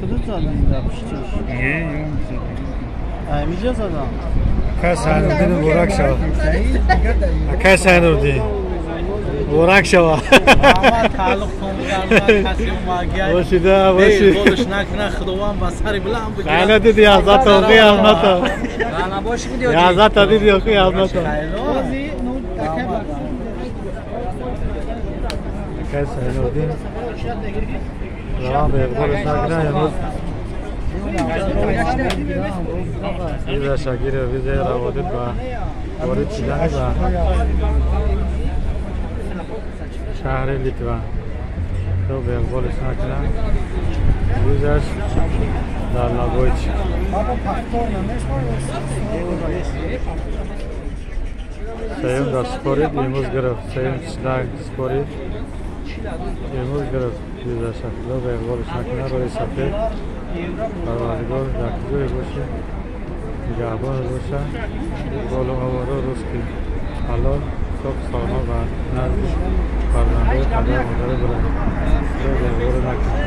Худат задам дар пуштиш. Не, ё задам. Ҳамиҷа задам. Акай Сайнурдин муборак шава. Акай Сайнурдин муборак шава. Тааллуқ бошида боши. Болш накна, Худованд ба сари билам бигирад. Айна диди азата охи азмата. Азата диди охи азмата. Акай Сайнурдин раван ба иқболш накна имрӯз виза шагири визаи раводид ба ворид шудани ба шаҳри Литва. То ба иқболш накунам визаш дар Лабойч. Сеюм дар спорид имрӯз гирифт. Сеюм шлаг спорид имрӯз гирифт визаша. Худо ба иқболш накунад роҳи сафед. Парвардигор дар куҷое бошӣ нигаҳбонат бошад. Болу оборо рӯзки ҳалол соф солима ва назди фарзандои падару модаре бурад. Худо ба иқболат накунад.